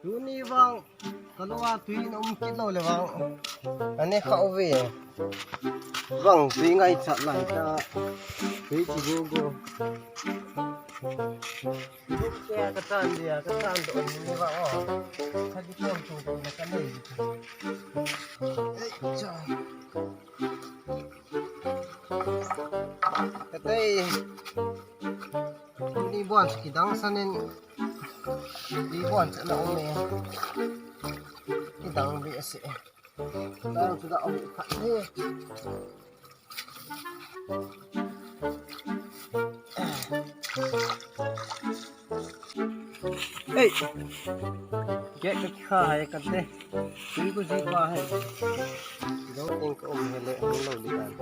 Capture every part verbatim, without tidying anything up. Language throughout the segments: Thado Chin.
Tuni vang, ka lou a tui na um kit lou le vang. Ani kha uve. Vang tui ngaichat lai ta. Tui chi go go. Tui ke ka tan dia, ka tan do ni vang o. Ka di kon tu tu na ka nei. Ei cha. Ka tei. Ni bon kidang sanin. Ni bon cha na um e. Kidang be ase. Dang chu da um khat ni. Ei. Get ka kha hai ka te. Tui ko ji pa hai. Lo ting ko um hele, um lo li dan.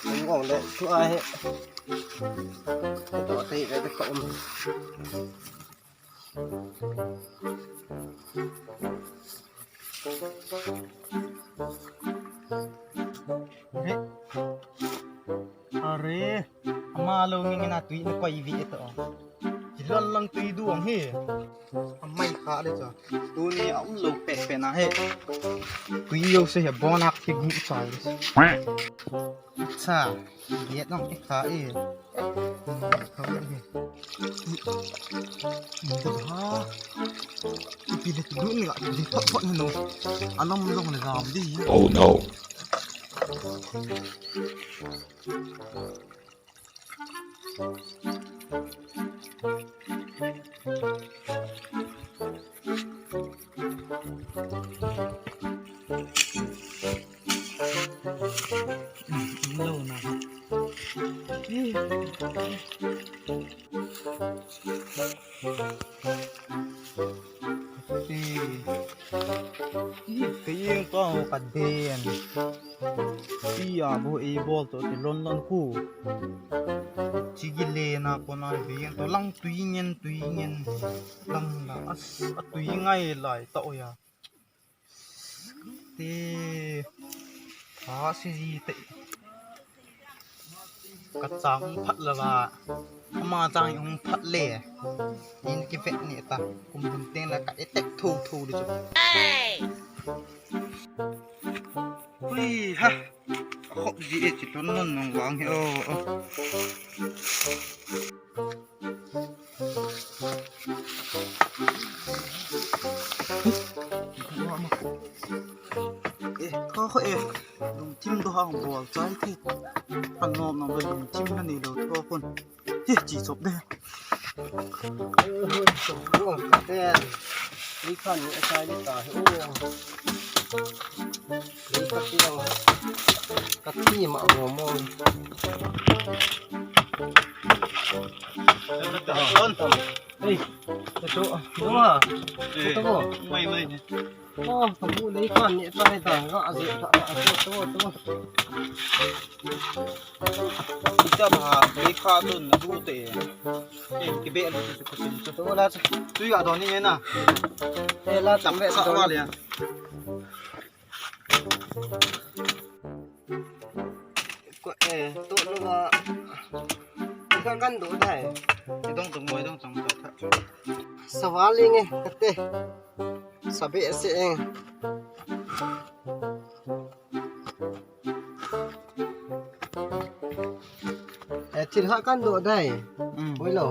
Hung ong le, thu a he. Ka to te ka ka um. Re. Are, ama lo nge nge na tui na koi vi eto. Kilon lang tui duang he. Amai kha le cha. Tuni a um lo pet pet na he. Tui yo se he bonak ke gu cha. Cha, giat nang e kha e. Kha e. Ni da ha. Ipi le tu ni ga, di phot phot no. Anam long le gam di. Oh no. Ti. Ti, ti, to ka den. Ti a bo e bol to ti lon lon ku. Chigi le na ko na bi to lang tui ngen tui ngen. Lang la as a tui ngai lai ta o ya. Te. Tha si ji te. Ka chang phat la ba. Ama chang hung phat le. In ki vet ni ta. Kum bun teng la ka etek thu thu di chu. Hui ha. Khop ji e chi ton non nong wang he o. E, kho kho e. Lungthim do hang bol chai the. Pan nom nom lungthim na ni lo tho kun. Hi chi chop de. Oi, ka te. Ni khan ni sai ni ta hi o. Ni ka ti lo. Ka ti ma mo mo. Ei, ka chu, ah, bu ha. Eh, chu bu. Mai, mai. Oh, ka bu nei kan ni tai ta, nga a je ta, a chu, chu, chu. Ita ba, nei kha tu na bu te. Eh, ki be lu chu, chu, chu. Chu la chu. Tu ya do ni na. Eh, la chang be sa do. Wa le. Ko, eh, to lo ba. Ka kan do dai. Dong dong moi dong dong. Sawal inge, kate. Sabe ase eng. Eh, thil ha kan do dai. Mm. Hoi lo.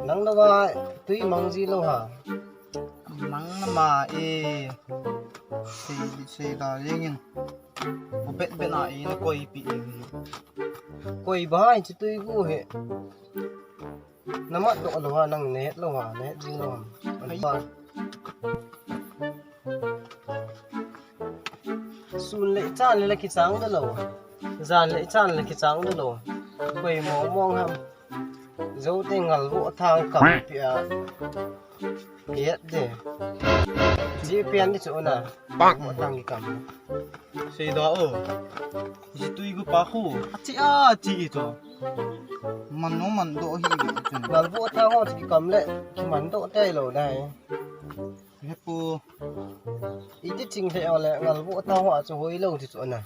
Nang lo ba tui mang ji lo ha. Mang na ma e. Sei, sei da jeng in. Bu bet bet na e na koi pi e. Koi ba hai chi tui gu he. Na mat do lo ha nang ne lo ha, ne ji lo ha. Ai. Ba. Sun le chan le ki chang da lo. Jan le chan le ki chang da lo. Koi mo mong ham. Zo te ngal vo thang kam pia. Piat de. Ji pian ni chu na. Pak mo thang ki kam. Sei da o. Ji tui gu pa khu. A chi a chi i to. Man no man do hi. Ngal vo thang ho chi kam le. Ki man do te lo dai. Hepu. Iti ching the ole ngalvo ta ho chu hoi lo ti chu na.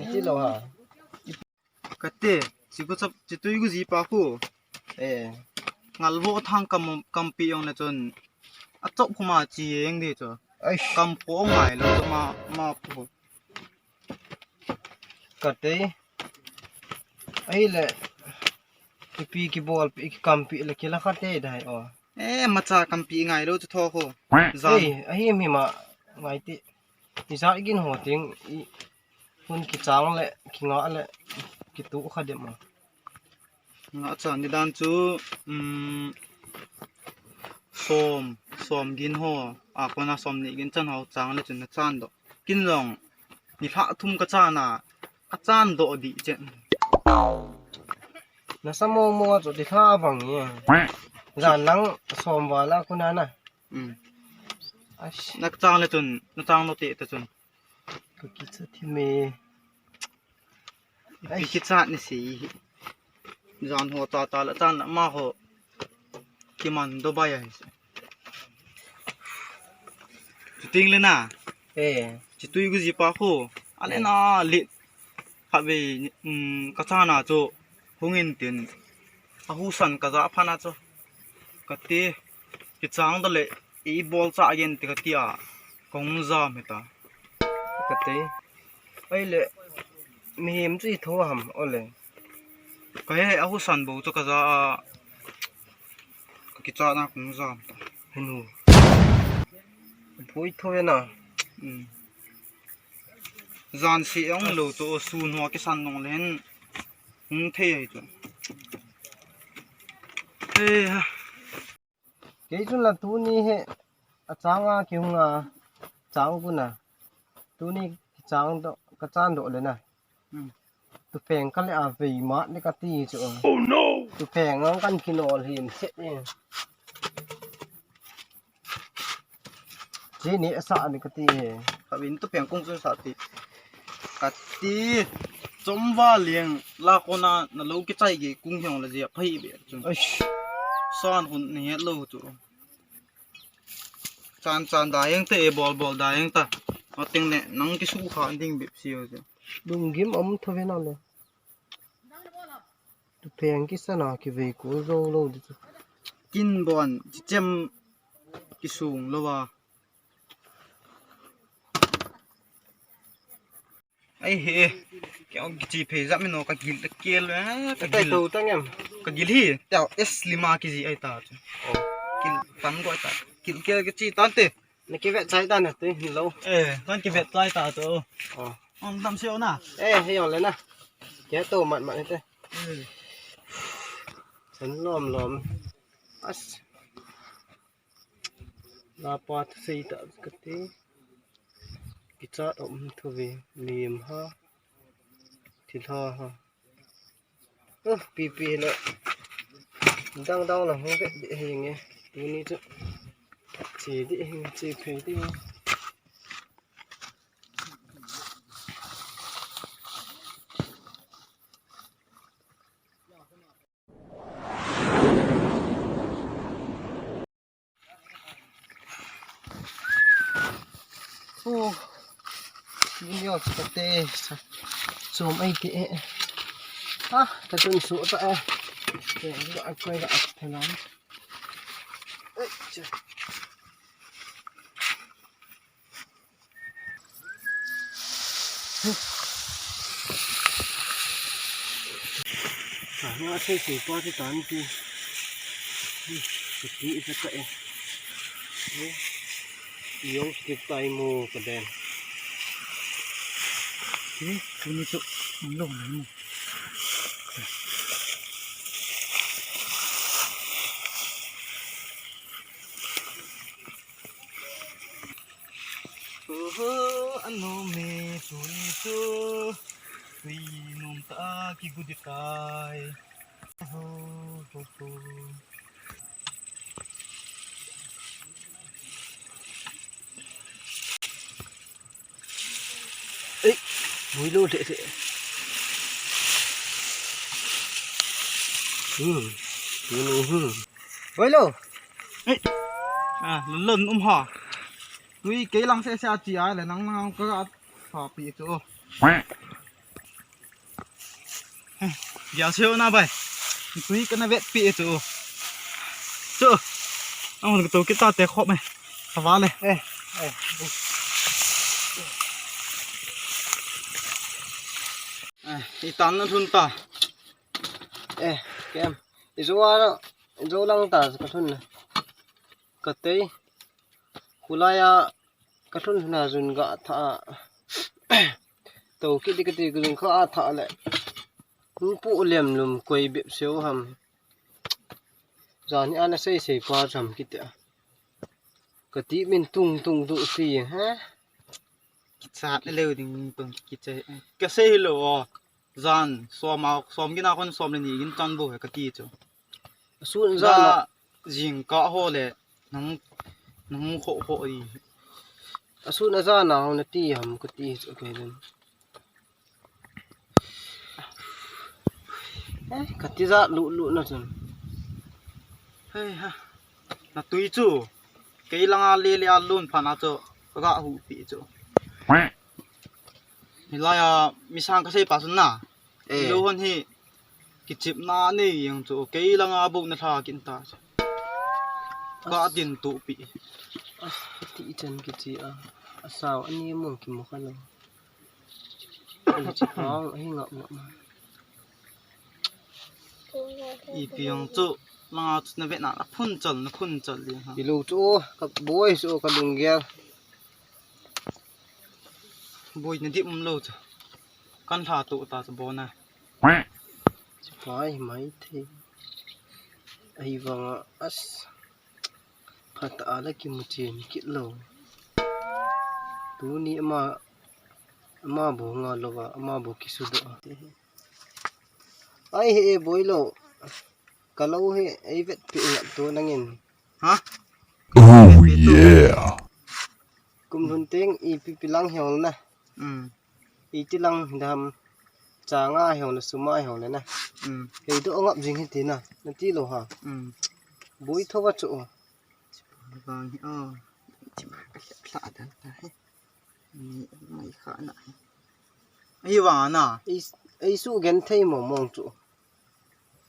Iti lo ha. Kate, chiku chap, chitui gu jipa khu. Eh. Ngalvo thang kam, kampi jong le chun. Achop khuma chi jeng di chu. Ai. Kam pho ngai lo chu ma, ma pho. Kate. Ahile. Kipi kibol pi kampi le kila kate dai o. Eh, macha kampi ngai lo chu tho khu. Jan. Ei, ahi mi ma ngai ti. Ija igin ho ting i hun kichang le kinga le kitu kha dem ma. Nga chan ni dan chu, um, som, som gin ho, a kona som ni gin chan ho chang le chun na chan doh. Kin jong, ni lha thum ka chan a, ka chan doh di chen. Na sa mo mo chu ti lha bang ni. Jan lang som va la kona na. Um. Ash. Na chang le chun, na chang doh ti ta chun. Ka kicha thi me. Ai. Pi kichat ni si. Jan ho ta ta la chan la ma ho. Kiman do bai ai. Chuting le na. Eh. Chitui gu jipa khu. Ale na le. Khatvei, um, ka chana chu. Hung in tin. A husan ka ja phan a chu. Kati. Kichang doh le. I bol cha again ti kati a. Kong jam hita. Kati. Ahile, mihem chu i tho ham, ole. Ka he, a husan bou chu ka ja a, ka kicha na kong jam ta. Henu. Pui tho ve na. Um. Jan si ong lo chu, sun ho kisan nong len. Hung thei ai chu. He ha. Kei chun la tuni hi a chang a kihung a chang kun a tuni chang doh ka chan doh le na. Hmm. Tupeng ka le a vei mat le kati chu. Oh no! Tupeng ang kan kinol hin set e. Chi ni a sa ni kati e. Ka vin tupeng kung chu sa ti. Kati. Chom va liang la kona na lo kichai ge kung hiong la jia phai be chu. Eish. San hun ni het lo chu. Chan chan da jeng te, bol bol da jeng ta. Ating le nang kisu kha ding bep si ho chu. Lunggim um tho ve na le. Tupeng kisan a kivei kul jou lou di chu. Kin bon, chichem kisung lou va. Ai he, kei kichi phei jam ino ka gil kel, eh, ka gil. Tau tang em. Ka gil hi, tau S lima kiji ai ta chu. Oh. Kil tan go ta. Kil kel kichi tan te. Na kivet chai ta na tu hin lo. Eh, kan kivet chai ta tu. Oh. Ong dam seo na. Eh, he yong le na. Ke to mat mat te. Eh. San lom lom. As. La pa thu sei ta kati. Kichat um thu ve. Lim ha. Thil ha ha. Uh, pipi le. Dang dang la hung vet di hinge. Tuni chu. Chi di hinge, chi phei di. Oh, video kate, chom ai ti e. Ah, ka tun su ta e. Ke ga koi ga phelam. Ai cha. Nga sei sei pa ti tan ti. Ti i ta e. Yong ti tai mo ka den. Ti ni chu lo na mo. Oho, anom e, tuni chu. Tui nom ta a kigu di tai. Oho, ho, ho. Ei, bui lo le le. Hmm, tuni, hmm. Bui lo. Ei. Ah, lon lon um ha. Tui kei lang seh seh a chi a le nang lang ka ga pha pi chu. Gel seo na bai. Tui kana vet pi chu. Chu. Ang to kita te khop mai. Ka va le. Eh. Eh. Eh, i tan na thun ta. Eh, kem. I zo a, i zo lang ta ka thun na. Ka tei. Khulai a ka thun thun a jun ga tha. To kiti kiti jun kha a tha le. Pu lem lum koi bep seo ham. Jan hi ana sei sei pa jam kiti a. Ka ti min tung tung du si ha. Kichat le leu ding tung kichai. Ka sei lo o. Jan som a som gin a kon som le ni gin chan bo he ka ti chu. Sun jan a. Jing ka ho le nang nang kho kho i. Asun a jan a ho na ti ham ka ti chu ke den. Eh, ka ti ja lu lu na chun. Hei ha. Na tui chu. Kei langa le le a lun pha na chu. Ka ga hu pi chu. Hilai a mi sang ka sei pa sun na. Eh. Lo hon hi kichip na nei yang chu. Kei langa bu na tha kin ta chu. Ka din tu pi. Ah, ti chan kichi a. Asao ani mo ki mo ka lo. Ani chi pang, ahi ngap ngap ma. Ipi ang chu, langa chu na vet na, na phun chal, na phun chal li ha. Ilu chu, ka boi chu, ka lunggel. Boi na dip um lo chu. Kan lha tu ta chu bo na. Pai mai the. Ahi vanga as. Phat a la kimu chen kit lo. Tuni ama, ama bu nga lo va, ama bu kisu do. Ai he boi lo. Ka lo he, ei vet pi ngap tu nangin. Ha? Oh yeah. Kum lhun teng ipi pi lang hiol na. Mm. Iti lang dam changa hiol na suma hiol na. Mm. Hei do ngap jing hiti na. Na ti lo ha. Mm. Bui tho va chu. Bang hi o. Ti ma ka hla dan ta he. Ni mai kha na he. Ai wa na. Ei su gen thei mo mong chu.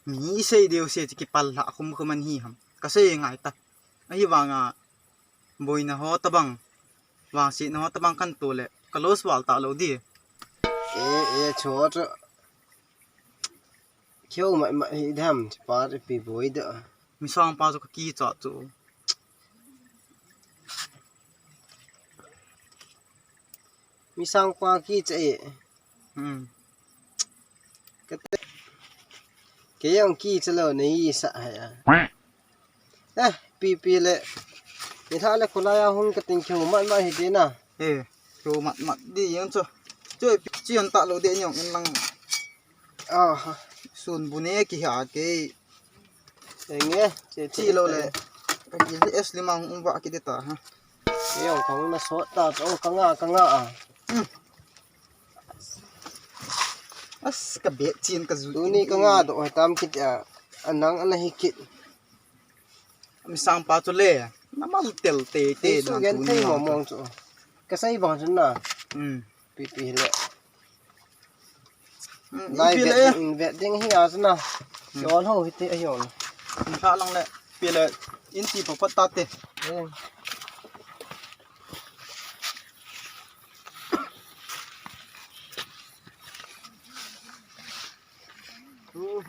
Mi sei deu se ti kipal la khum khum an hi ham. Ka sei ngai ta. Ahi vanga boina ho tabang. Vangsetna ho tabang kan to le. Ka los wal ta lo di. E, e, cho, cho. Kyo mai mai hi dam, pa pi boi da. Mi sang pa chu ka ki cha chu. Mi sang pa ki cha e. Hmm. Ka te. Ke yang ki cha lo nei sa ha ya. Eh, pi pi le. Ni tha le khulai a hung ka ting kyo mat mat hi de na. Eh, kyo mat mat di yang cho. Cho pi chi an ta lo de nyong in lang. Ah, sun bu ne ki ha ke. Enge, che chi lo le. Ka ki es limang um ba ki de ta ha. Yo, kong na sot ta, oh, ka nga, ka nga a. Hmm. As ka bet chin ka zu. Tuni ka nga do tam kit a. Anang ana hi kit. Mi sang pa chu le. Na mal tel te te. Su na gen tuni thei ma mo mong chu. Ka sai bang chu na. Hmm. Pi pi le. Hmm, lai pi vet le. Ding, vet ding hi a chu na. Hmm. Yol ho hi te a yol. Sa lang le. Pi le. In ti pa pa ta te. Hmm.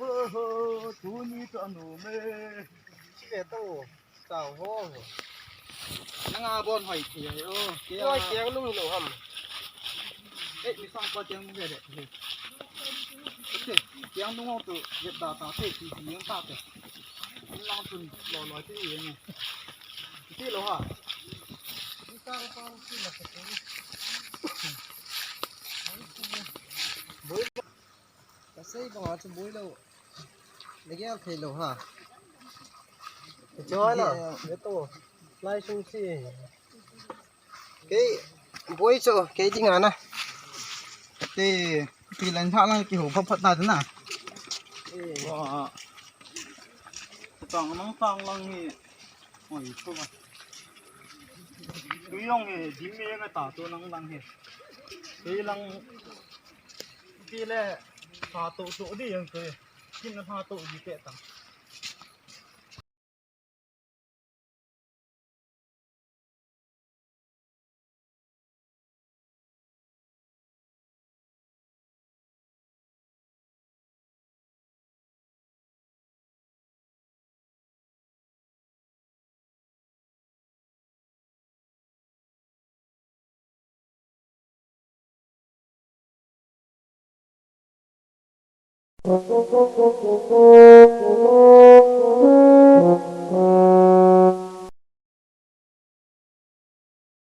Oho, tuni chu anom e. Chile to, tao ho. Nanga bon hoi thei o. Hoi thei lung lo ham. Eh, mi sang pa tiang mu ve de. Tiang nung tu, ve ta ta te, ti ti yang ta te. Lang tun lo lo te ye ne. Ti lo ha. Mi sang pa ti na ko. Boi. Ka sei banga chu boi lo. Na gel thei lo ha. Cho na, ye to. Lai sung si. Kei boi chu, kei ding ana. Te, pi lan tha lang ki ho phat phat na na. Eh. Wa. Tang nang tang lang ni. Oi, to ba. Tui jong hi dim e nga ta tu nang lang hi. Tui lang ti le sa to to di yang tui. Kin na sa to di te tang.